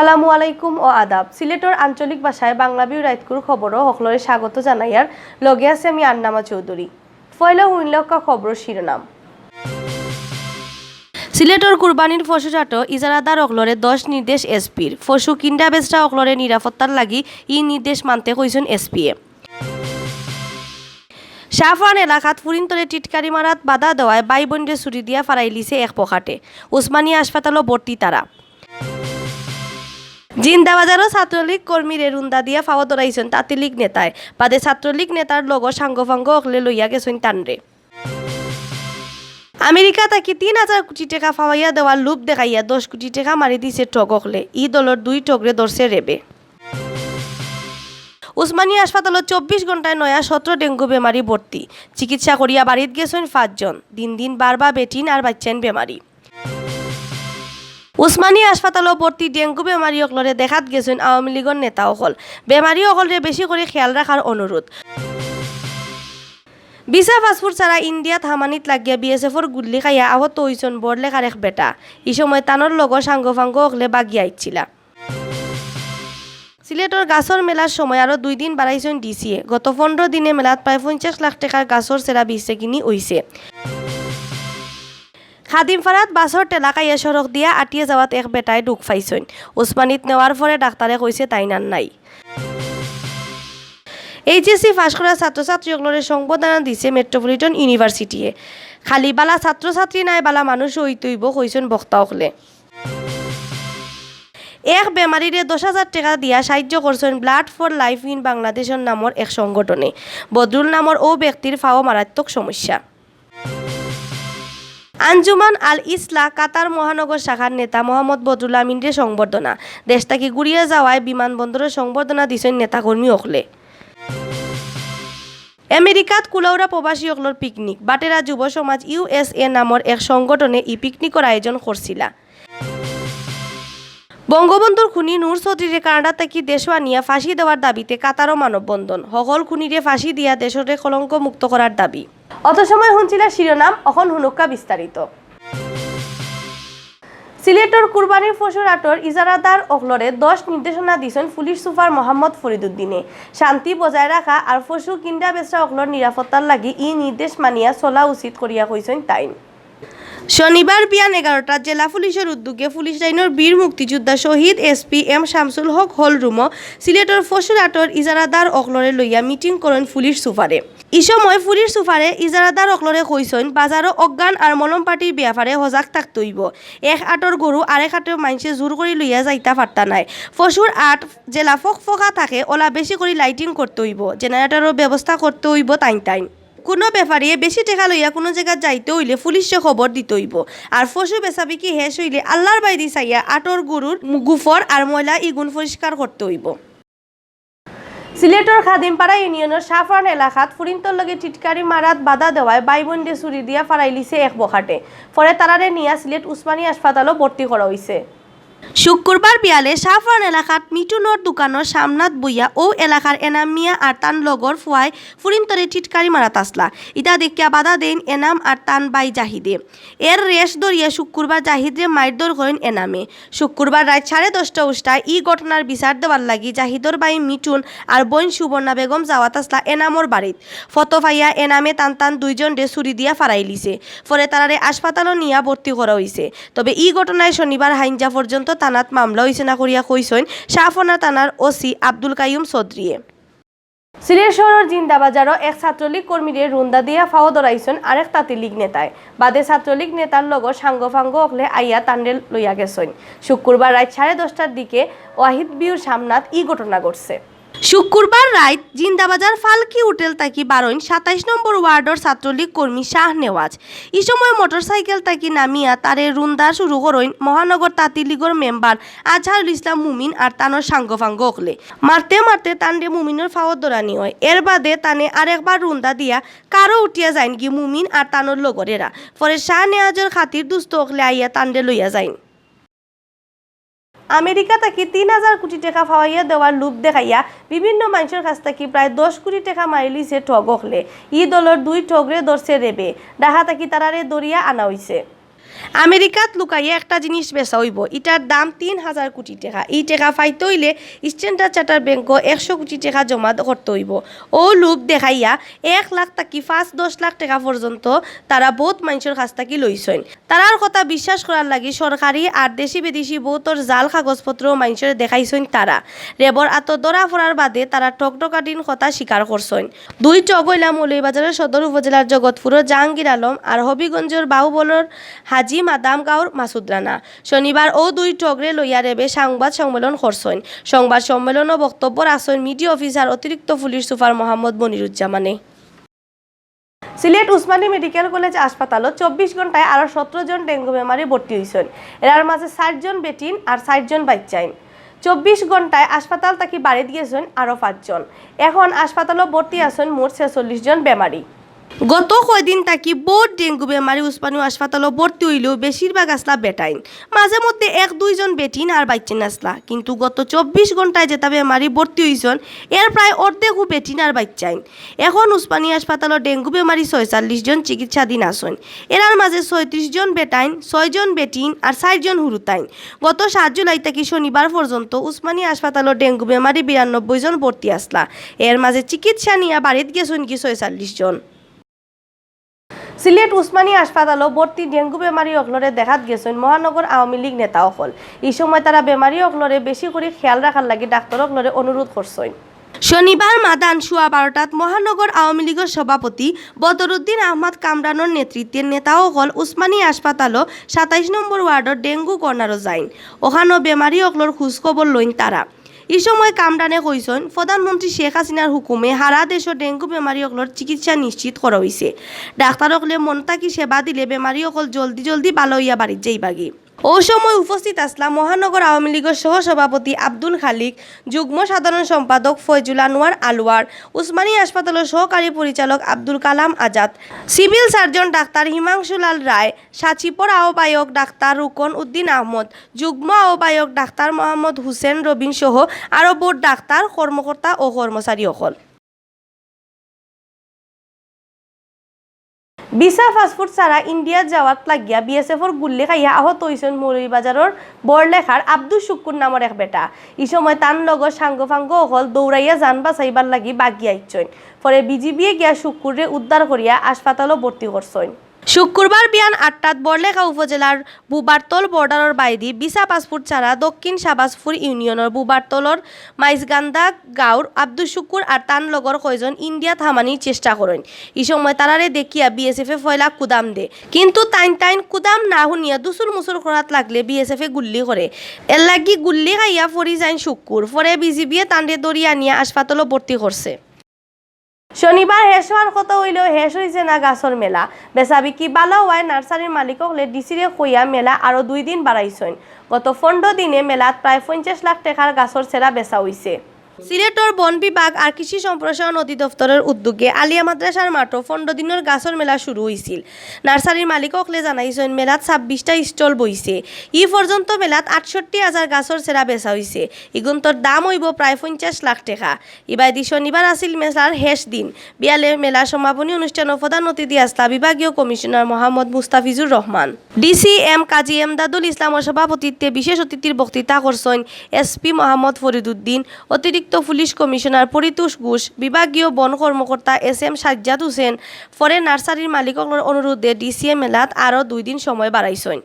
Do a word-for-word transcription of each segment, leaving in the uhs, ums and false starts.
আসসালামু আলাইকুম ও আদাব। সিলেটর আঞ্চলিক ভাষায় বাংলা ভিউ রাইতকুর খবরো হকলরে স্বাগত জানাইয়ার। লগে আছি আমি আন্নামা চৌধুরী। পয়লা হুনলউক্কা খবরর শিরোনাম। সিলেটর কুরবানির পশুর হাটো ইজারাদার অকলরে দশ নির্দেশ এসপির। পশু কিনরা বেচরা অকলরে নিরাপত্তার লাগি ই নির্দেশ মানতে কইছইন এসপিয়ে। শাহফরান এলাকাত ফুরিন্তরে টিটকারি মারাত বাধা দেওয়ায় ভাই বইনরে ছুরি দিয়া ফারাইলিছে এক পখাটে। উসমানী হাসপাতালো ভর্তি তারা। জিন্দাবাজারো ছাত্রলীগ কর্মীরে রুন্দা দিয়া ফাও ধরাইছইন তাঁতি লীগ নেতায়। বাদে ছাত্রলীগ নেতার লগর সাঙ্গপাঙ্গ অকলে লইয়া গেছইন তানরে। আমেরিকা থাকি তিন হাজার কোটি টেকা ফাওয়াইয়া দেওয়ার লোভ দেখাইয়া দশ কোটি টেকা মারি দিছে ঠগ অকলে। ই দলর দুই ঠগরে ধরছে রেবে। উসমানী হাসপাতালো চব্বিশ ঘন্টায় নয়া সতরো ডেঙ্গু বেমারি ভর্তি। চিকিৎসা করিয়া বাড়িত গেছইন পাঁচজন। দিন দিন বাড়বা বেটিন আর বাইচ্চাইন বেমারি। উসমানী হাসপাতালো ভর্তি ডেঙ্গু বেমারি অকলরে দেখাত গেছইন আওয়ামী লীগর নেতা অকল। বেমারি অকলরে বেশি করি খেয়াল রাখার অনুরোধ। ভিসা পাসপোর্ট ছাড়া ইন্ডিয়াত হামানিত লাগিয়া বিএসএফর গুল্লি খাইয়া আহত অইছইন বড়লেখার এক বেটা। ই সময় তানর লগর সাঙ্গপাঙ্গ অকলে বাগিয়া আইচ্ছিলা। সিলেটর গাছর মেলার সময় আরো দুই দিন বাড়াইছইন ডিসিয়ে। গত পনরো দিনে মেলাত প্রায় পঞ্চাশ লাখ টেকার গাছর চেরা বেচাকিনি অইছে। খাদিমপাড়াত বাসর ঠেলা খাইয়া সড়ক দিয়া আটিয়া যাওয়াত এক বেটায় দুখ পাইছইন। উসমানীত নেওয়ার পরে ডাক্তারে কইছে তাইন আর নাই। এইচএসসি পাশ করা ছাত্রছাত্রী অকলরে সংবর্ধনা দিছে মেট্রোপলিটন ইউনিভার্সিটিয়ে। খালি বালা ছাত্রছাত্রী নায়, বালা মানুষও অইতে অইবো, কইছইন বক্তা অকলে। এক বেমারিরে দশ হাজার টেকা দিয়া সাহায্য করছইন Blood for Life in বাংলাদেশর নামর এক সংগঠনে। বদরুল নামর অউ ব্যক্তির ফাও মারাত্মক সমস্যা। আঞ্জুমান আল ইসলাহ কাতার মহানগর শাখার নেতা মোহাম্মদ বদরুল আমিনরে সংবর্ধনা। দেশ থাকি ঘুরিয়া যাওয়ায় বিমানবন্দরো সংবর্ধনা দিছইন নেতাকর্মী অকলে। আমেরিকাত কুলাউড়া প্রবাসী অকলর পিকনিক। বাটেরা যুব সমাজ ইউএসএ নামর এক সংগঠনে ই পিকনিকর আয়োজন করছিলা। বঙ্গবন্ধুর খুনি নূর চৌধুরীরে কানাডা থাকি দেশো আনিয়া ফাঁসি দেওয়ার দাবিতে কাতারো মানববন্ধন। হকল খুনিরে ফাঁসি দিয়া দেশরে কলঙ্ক মুক্ত করার দাবি। অত সময় হুনছিলা শিরোনাম, অখন হুনুক্কা বিস্তারিত। সিলেটর কুরবানির পশুর হাটর ইজারাদার অকলরে দশ নির্দেশনা দিছইন পুলিশ সুপার মোহাম্মদ ফরিদুদ্দিনে। শান্তি বজায় রাখা আর পশু কিনরা বেচরা অকলর নিরাপত্তার লাগি ই নির্দেশ মানিয়া চলা উচিত করিয়া কইছইন তাইন। শনিবার বিয়ান এগারোটাত জেলা পুলিশর উদ্যোগে পুলিশ লাইনর বীর মুক্তিযোদ্ধা শহীদ এসপি এম শামসুল হক হল রুমো সিলেটর পশুর হাটর ইজারাদার অকলরে লইয়া মিটিং করইন পুলিশ সুপারে। ই সময় পুলিশ সুপারে ইজারাদার অকলরে কইছইন, বাজারো অজ্ঞান আর মলম পার্টির ব্যাপারে হজাগ থাকতে অইবো। এক আটর গরু আরেক আটর মাইনষে জোর করি লইয়া যাইতা পারতা নায়। পশুর আট জেলা ফকফকা থাকে, ওলা বেশি করি লাইটিং করতে অইবো, জেনারেটরর ব্যবস্থা করতে অইবো তাইন তাইন। কুনু ব্যাপারীয়ে বেশি টেকা লইয়া কুনু জাগাত যাইতে অইলে পুলিশে খবর দিতে অইবো। আর পশু বেচাবিকি হেষ অইলে আল্লার বায়দি চাইয়া আটর গরুর মু-, গুফর আর ময়লা ইগুন পরিষ্কার করতে অইবো। সিলেটর খাদিমপাড়া ইউনিয়নর শাহফরান এলাকাত ফুরিন্তর লগে টিটকারি মারাত বাধা দেওয়ায় ভাই বইনরে ছুরি দিয়া ফারাইলিছে এক বখাটে। পরে তারারে নিয়া সিলেট উসমানী হাসপাতালো ভর্তি করা অইছে। শুক্রবার বিয়ালে শাহফরান এলাকাত মিঠুনর দোকানর সামনাত বইয়া অউ এলাকার এনাম মিয়া আর তান লগর ফুয়ায় ফুরিন্তরে টিটকারি মারাত আছলা। ইতা দেখিয়া বাধা দেইন এনাম আর তান ভাই জাহিদে। এর রেশ ধরিয়া শুক্রবার জাহিদরে মাইরধর করইন এনামে। শুক্রবার রাইত সাড়ে দশটা উষ্টায় ই ঘটনার বিচার দেওয়ার লাগি জাহিদর ভাই মিঠুন আর বইন সুবর্ণা বেগম যাওয়াত আছলা এনামর বাড়িত। ফতো পাইয়া এনামে তান তান দুইজনরে ছুরি দিয়া ফারাইলিছে। পরে তারারে হাসপাতালো নিয়া ভর্তি করা অইছে। তবে ই ঘটনায় শনিবার হাইঞ্জা পর্যন্ত থানাত মামলা অইছে না করিয়া কইছইন শাহফরান থানার ওসি আব্দুল কাইয়ুম চৌধুরীয়ে। সিলেট শহরর জিন্দাবাজারো এক ছাত্রলীগ কর্মীরে রুন্দা দিয়া ফাও ধরাইছইন আরেক তাঁতি লীগ নেতায়। বাদে ছাত্রলীগ নেতার লগর সাঙ্গপাঙ্গ অকলে আইয়া তানরে লইয়া গেছইন। শুক্রবার রাইত সাড়ে দশটার দিকে ওয়াহিদ ভিউর সামনাত ই ঘটনা ঘটছে। শুক্রবার রাইত জিন্দাবাজার ফালকি হোটেল থাকি বারইন সাতাইশ নম্বর ওয়ার্ডর ছাত্রলীগ কর্মী শাহ নেওয়াজ। ই সময় মোটরসাইকেল থাকি নামিয়া তারে রুন্দা শুরু করইন মহানগর তাঁতি লীগর মেম্বার আজহারুল ইসলাম মুমিন আর তানর সাঙ্গপাঙ্গ অকলে। মারতে মারতে তানরে মুমিনর ফাওত ধরানি অয়। এর বাদে তানে আরেকবার রুন্দা দিয়া কারো উঠিয়া যাইনগি মুমিন আর তানর লগরেরা। পরে শাহ নেওয়াজর খাতির দুস্ত অকলে আইয়া তানরে লইয়া যাইন। আমেরিকা থাকি তিন হাজার কোটি টেকা ফাওয়াইয়া দেওয়ার লোভ দেখাইয়া বিভিন্ন মাইনষর কাছ থাকি প্রায় দশ কোটি টেকা মারিলিছে ঠগ অকলে। ই দলর দুই ঠগরে ধরছে রেবে। ঢাকা থাকি তারারে ধরিয়া আনা অইছে। আমেরিকাত লুকাইয়া একটা জিনিস বেচা অইবো, ইটার দাম তিন হাজার কোটি টেকা। ই টেকা পাইতে অইলে স্ট্যান্ডার্ড চার্টার ব্যাংকো একশো কোটি টেকা জমা করতে অইবো। অউ লোভ দেখাইয়া এক লাখ থাকি পাঁচ দশ লাখ টেকা পর্যন্ত তারা বউত মাইনষর কাছ থাকি লইছইন। তারার কথা বিশ্বাস করার লাগি সরকারি আর দেশি বিদেশি বউতর জাল কাগজপত্র মাইনষরে দেখাইছইন তারা। রেবর আতো ধরা পড়ার বাদে তারা ঠগঠগানির কথা স্বীকার করছইন। দুই ঠগ অইলা মৌলভীবাজারর সদর উপজেলার জগৎপুরর জাহাঙ্গীর আলম আর হবিগঞ্জর বাহুবলর হাজি মাদাম গাঁওর মাসুদ রানা। শনিবার অউ দুই ঠগরে লইয়া রেবে সংবাদ সম্মেলন করছইন। সংবাদ সম্মেলনো বক্তব্য রাখছইন মিডিয়া অফিসার অতিরিক্ত পুলিশ সুপার মোহাম্মদ মনিরুজ্জামানে। সিলেট উসমানী মেডিকেল কলেজ হাসপাতালো চব্বিশ ঘন্টায় আরো সতেরো জন ডেঙ্গু বেমারি ভর্তি অইছইন। এরার মাঝে চাইর জন বেটিন আর চাইর জন বাইচ্চাইন। চব্বিশ ঘন্টায় হাসপাতাল থাকি বাড়িত গেছইন আরো পাঁচজন। এখন হাসপাতালো ভর্তি আছইন মোট ছেচল্লিশ জন বেমারি। গত কয়দিন থাকি বউত ডেঙ্গু বেমারি উসমানী হাসপাতালো ভর্তি অইলেও বেশিরভাগ আছলা বেটাইন। মাঝে মধ্যে এক দুইজন বেটিন আর বাইচ্চাইন আছলা, কিন্তু গত চব্বিশ ঘন্টায় যেতা বেমারি ভর্তি অইছইন, এর প্রায় অর্ধেকউ বেটিন আর বাইচ্চাইন। এখন উসমানী হাসপাতালো ডেঙ্গু বেমারি ছয়চল্লিশ জন চিকিৎসাধীন আছইন। এরার মাঝে ছয়ত্রিশ জন বেটাইন, ছয় জন বেটিন আর চাইর জন হুরুতাইন। গত সাত জুলাই থাকি শনিবার পর্যন্ত উসমানী হাসপাতালো ডেঙ্গু বেমারি বিরানব্বই জন ভর্তি আছলা। এর মাঝে চিকিৎসা নিয়া বাড়িত গেছইনগি ছয়চল্লিশ জন। সিলেট উসমানী হাসপাতালো ভর্তি ডেঙ্গু বেমারি অকলরে দেখাত গেছইন মহানগর আওয়ামী লীগ নেতা অকল। ই সময় তারা বেমারি অকলরে বেশি করি খেয়াল রাখার লাগি ডাক্তার অকলরে অনুরোধ করছইন। শনিবার মাদান সোয়া বারোটাত মহানগর আওয়ামী লীগর সভাপতি বদরুদ্দিন আহমদ কামরানর নেতৃত্বে নেতা অকল উসমানী হাসপাতালো সাতাইশ নম্বর ওয়ার্ডর ডেঙ্গু কর্নারো যাইন। অখানো বেমারি অকলর খোঁজ খবর লইন তারা। ই সময় কামরানে কইছইন, প্রধানমন্ত্রী শেখ হাসিনার হুকুমে হারা দেশো ডেঙ্গু বেমারি অকলর চিকিৎসা নিশ্চিত করা অইছে। ডাক্তার অকলে মন থাকি সেবা দিলে বেমারি অকল জলদি জলদি ভালা অইয়া বাড়িত যাইবাগি। অউ সময় উপস্থিত আছলা মহানগর আওয়ামী লীগর সহ সভাপতি আব্দুল খালিক, যুগ্ম সাধারণ সম্পাদক ফয়জুল আনোয়ার আলওয়ার, উসমানী হাসপাতালর সহকারী পরিচালক আব্দুল কালাম আজাদ, সিভিল সার্জন ডাক্তার হিমাংশুলাল রায়, সাচিপর আহ্বায়ক ডাক্তার রুকন উদ্দিন আহমদ, যুগ্ম আহ্বায়ক ডাক্তার মোহাম্মদ হুসেন রবিন সহ আরো বউত ডাক্তার, কর্মকর্তা ও কর্মচারী অকল। ভিসা পাসপোর্ট ছাড়া ইন্ডিয়াত যাওয়াত লাগিয়া বিএসএফর গুল্লি খাইয়া আহত অইছইন মৌলভীবাজারর বড়লেখার আব্দুস শুক্কুর নামর এক বেটা। ই সময় তান লগর সাঙ্গপাঙ্গ অকল দৌড়াইয়া জান বাঁচাইবার লাগি বাগিয়া আইছইন। পরে বিজিবিয়ে গিয়া শুক্কুররে উদ্ধার করিয়া হাসপাতালো ভর্তি করছইন। শুক্কুরবার বিয়ান আটটাত বড়লেখা উপজেলার বুবারতল বর্ডারর বাইদি ভিসা পাসপোর্ট ছাড়া দক্ষিণ শাহবাজপুর ইউনিয়নর বুবারতলর মাইজগান্দা গাঁওর আব্দুস শুক্কুর আর তান লগর কয়জন ইন্ডিয়াত হামানির চেষ্টা করইন। ই সময় তারারে দেখিয়া বিএসএফে পয়লা কুদাম দে, কিন্তু তাইন তাইন কুদাম না হুনিয়া দুসুর মুসুর করাত লাগলে বিএসএফে গুল্লি করে। এরলাগি গুল্লি খাইয়া পড়ি যাইন শুক্কুর। পরে বিজিবিয়ে তানরে ধরিয়া আনিয়া হাসপাতালো ভর্তি করছে। শনিবার শেষ অওয়ার কথা অইলেও শেষ অইছে না গাছর মেলা। বেচাবিকি ভালা অওয়ায় নার্সারির মালিক অকলে ডিসিরে কইয়া মেলা আরো দুই দিন বাড়াইছইন। গত পনরো দিনে মেলাত প্রায় পঞ্চাশ লাখ টেকার গাছর চেরা বেচা অইছে। সিলেটর বন বিভাগ আর কৃষি সম্প্রসারণ অধিদপ্তরর উদ্যোগে আলিয়া মাদ্রাসার মাঠো পনরো দিনর গাছর মেলা শুরু অইছিল। নার্সারির মালিক অকলে জানাইছইন, মেলাত ছাব্বিশটা স্টল বইছে। ই পর্যন্ত মেলাত আটষট্টি হাজার গাছর চেরা বেচা অইছে। ইগুন্তর দাম অইবো প্রায় পঞ্চাশ লাখ টেকা। ইবায়দি শনিবার আছিল মেলার শেষ দিন। বিয়ালে মেলার সমাপনী অনুষ্ঠানো প্রধান অতিথি আছলা বিভাগীয় কমিশনার মোহাম্মদ মুস্তাফিজুর রহমান। ডিসি এম কাজী এমদাদুল ইসলামর সভাপতিত্বে বিশেষ অতিথির বক্তৃতা করছইন এসপি মোহাম্মদ ফরিদুদ্দিন, অতিরিক্ত পুলিশ কমিশনার পরিতোষ ঘোষ, বিভাগীয় বন কর্মকর্তা এসএম সাজ্জাদ হোসেন। পরে নার্সারির মালিক অকলর অনুরোধে ডিসিয়ে মেলাত আরো দুই দিন সময় বাড়াইছইন।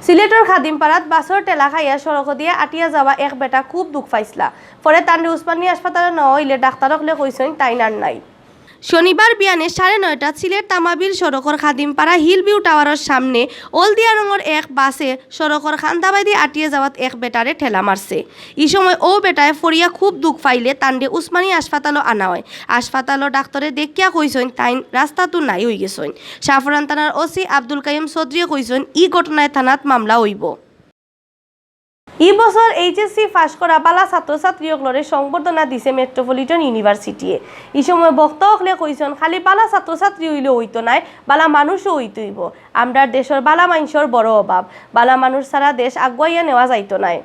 সিলেটর খাদিমপাড়াত বাসর ঠেলা খাইয়া সড়কদি আটিয়া যাওয়া এক বেটা খুব দুখ পাইছলা। পরে তানরে উসমানী হাসপাতালো নেওয়া অইলে ডাক্তার অকলে কইছইন তাইন আর নাই। শনিবার বিয়ানে সাড়ে নয়টাত সিলেট তামাবিল সড়কর খাদিমপাড়া হিল ভিউ টাওয়ারর সামনে হলদিয়া রঙর এক বাসে সড়কর খান্দাবায়দি আটিয়া যাওয়াত এক বেটারে ঠেলা মারছে। ই সময় অউ বেটায় পড়িয়া খুব দুখ পাইলে তানরে উসমানী হাসপাতালো আনা অয়। হাসপাতালো ডাক্তরে দেখিয়া কইছইন তাইন রাস্তাতু নাই অইগেছইন। শাহপরান থানার ওসি আব্দুল কাইয়ুম চৌধুরীয়ে কইছইন ই ঘটনায় থানাত মামলা অইবো। ই বছর এইচএসসি পাশ করা বালা ছাত্রছাত্রী অকলরে সংবর্ধনা দিছে মেট্রোপলিটন ইউনিভার্সিটিয়ে। ই সময় বক্তা অকলে কইছইন, খালি বালা ছাত্রছাত্রী অইলে অইতো নায়, বালা মানুষও অইতে অইবো। আমরার দেশর বালা মানষর বড় অভাব, বালা মানুষ ছাড়া দেশ আগুয়াইয়া নেওয়া যাইতো নায়।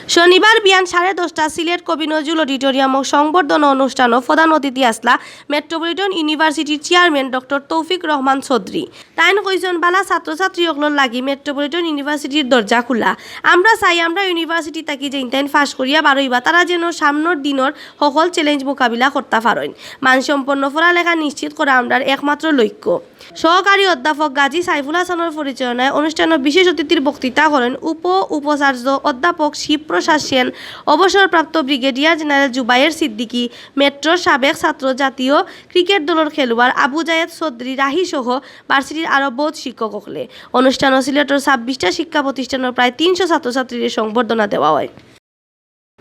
শনিবার বিয়ান সাড়ে দশটা সিলেট কবি নজরুল অডিটোরিয়ামো সংবর্ধনা অনুষ্ঠানো প্রধান অতিথি আছলা মেট্রোপলিটন ইউনিভার্সিটির চেয়ারম্যান ডক্টর তৌফিক রহমান চৌধুরী। তাইন কইছইন, বালা ছাত্রছাত্রী অকলর লাগি মেট্রোপলিটন ইউনিভার্সিটির দরজা খুলা। আমরা চাই আমরা ইউনিভার্সিটি থাকি যেইন তাইন পাশ করিয়া বারইবা, তারা যেন সামনর দিনর সকল চ্যালেঞ্জ মোকাবিলা করতা পারইন। মানসম্পন্ন পড়ালেখা নিশ্চিত করা আমরার একমাত্র লক্ষ্য। সহকারী অধ্যাপক গাজী সাইফুল হাসানর পরিচালনায় অনুষ্ঠানো বিশেষ অতিথির বক্তৃতা করইন উপ উপাচার্য অধ্যাপক শিবপ্রসাদ সেন, অবসরপ্রাপ্ত ব্রিগেডিয়ার জেনারেল জুবায়ের সিদ্দিকী, মেট্রোর সাবেক ছাত্র, জাতীয় ক্রিকেট দলর খেলোয়াড় আবু জায়েদ চৌধুরী রাহি সহ ভার্সিটির আরও বউত শিক্ষক অকলে। অনুষ্ঠানো সিলেটর ছাব্বিশটা শিক্ষা প্রতিষ্ঠানর প্রায় তিনশো ছাত্রছাত্রীরে সংবর্ধনা দেওয়া অয়।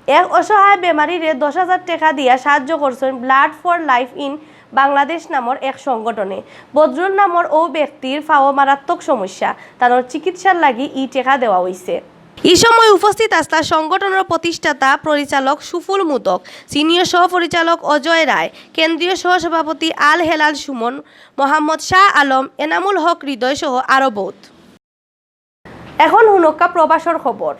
এক অসহায় বেমারিরে দশ হাজার টেকা দিয়া সাহায্য করছইন Blood for Life in Bangladesh নামর এক সংগঠনে। বদরুল নামর অউ ব্যক্তির পাও মারাত্মক সমস্যা, তানর চিকিৎসার লাগি ই টেকা দেওয়া অইছে। ই সময় উপস্থিত আছলা সংগঠনর প্রতিষ্ঠাতা পরিচালক সুফল মোদক, সিনিয়র সহ-পরিচালক অজয় রায়, কেন্দ্রীয় সহ-সভাপতি আল হেলাল সুমন, মোহাম্মদ শাহ আলম, এনামুল হক হৃদয় সহ আরও বউত। এখন হুনউক্কা প্রবাসর খবর।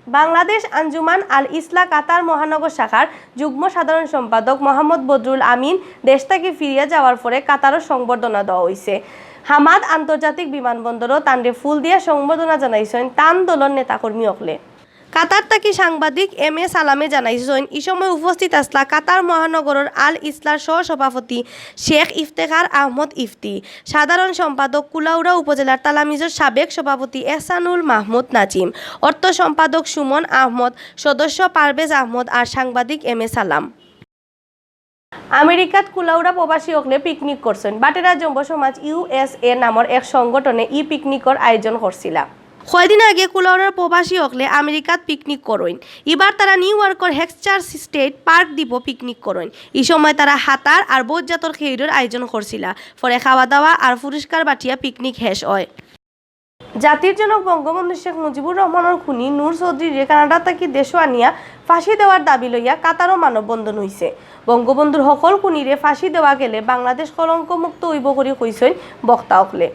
বাংলাদেশ আঞ্জুমান আল ইসলাহ কাতার মহানগর শাখার যুগ্ম সাধারণ সম্পাদক মোহাম্মদ বদরুল আমিন দেশ থাকি ফিরিয়া যাওয়ার পরে কাতারো সংবর্ধনা দেওয়া অইছে। হামাদ আন্তর্জাতিক বিমানবন্দরো তানরে ফুল দিয়া সংবর্ধনা জানাইছইন তান দলর নেতাকর্মী অকলে। কাতার থাকি সাংবাদিক এম এ সালামে জানাইছইন, ই সময় উপস্থিত আছলা কাতার মহানগরর আল ইসলাহর সহ-সভাপতি শেখ ইফতেখার আহমদ ইফতি, সাধারণ সম্পাদক কুলাউড়া উপজেলার তালামিজর সাবেক সভাপতি এহসানুল মাহমুদ নাজিম, অর্থ সম্পাদক সুমন আহমদ, সদস্য পারভেজ আহমদ আর সাংবাদিক এম এ সালাম। আমেরিকাত কুলাউড়া প্রবাসী অকলে পিকনিক করছইন। বাটেরা জম্বো সমাজ ইউ এস এ নামর এক সংগঠনে ই পিকনিকর আয়োজন করছিলা। কয়দিন আগে কুলাউড়ার প্রবাসী অকলে আমেরিকাত পিকনিক করইন। ইবার তারা নিউ ইয়র্কর হেক্সচার স্টেট পার্ক দ্বীপো পিকনিক করইন। ই সময় তারা হাতার আর বউত জাতর খেউরর আয়োজন করছিলা। পরে খাওয়া দাওয়া আর পুরস্কার বাটিয়া পিকনিক শেষ অয়। জাতির জনক বঙ্গবন্ধু শেখ মুজিবুর রহমানর খুনি নূর চৌধুরীরে কানাডা থাকি দেশো আনিয়া ফাঁসি দেওয়ার দাবি লইয়া কাতারো মানববন্ধন অইছে। বঙ্গবন্ধুর হকল খুনিরে ফাঁসি দেওয়া গেলে বাংলাদেশ কলঙ্কমুক্ত অইবো করি কইছইন বক্তা অকলে।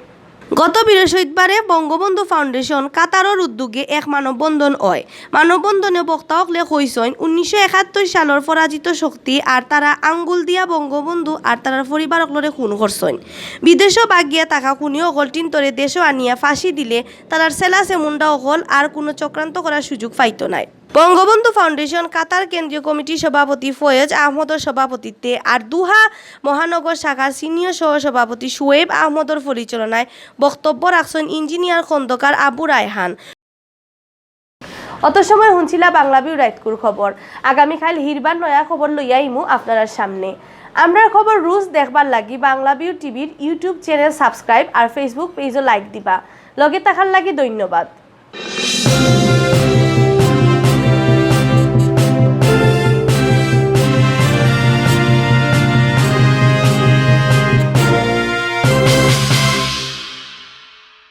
গত বৃহস্পতিবারে বঙ্গবন্ধু ফাউন্ডেশন কাতারর উদ্যোগে এক মানববন্ধন অয়। মানববন্ধনে বক্তা অকলে কইছইন, উনিশশো একাত্তর সালর পরাজিত শক্তি আর তারা আঙ্গুল দিয়া বঙ্গবন্ধু আর তারার পরিবার অকলরে খুন করছইন। বিদেশো বাগিয়া থাকা খুনি অকলটিন্তরে দেশো আনিয়া ফাঁসি দিলে তারার সেলা সেমুন্ডা অকল আর কুনু চক্রান্ত করার সুযোগ পাইতো নায়। বঙ্গবন্ধু ফাউন্ডেশন কাতার কেন্দ্রীয় কমিটির সভাপতি ফয়েজ আহমদর সভাপতিত্বে আর দুহা মহানগর শাখার সিনিয়র সহ-সভাপতি শুয়েব আহমদর পরিচালনায় বক্তব্য রাখছইন ইঞ্জিনিয়ার খন্দকার আবু রায়হান। অত সময় হুনছিলা বাংলা ভিউ রাইতকুর খবর। আগামীকাইল হিরবার নয়া খবর লইয়া আইমু আপনারার সামনে। আমরার খবর রুজ দেখবার লাগি বাংলা ভিউ টিভির YouTube চ্যানেল সাবস্ক্রাইব আর Facebook পেজও লাইক দিবা। লগে থাকার লাগি ধন্যবাদ।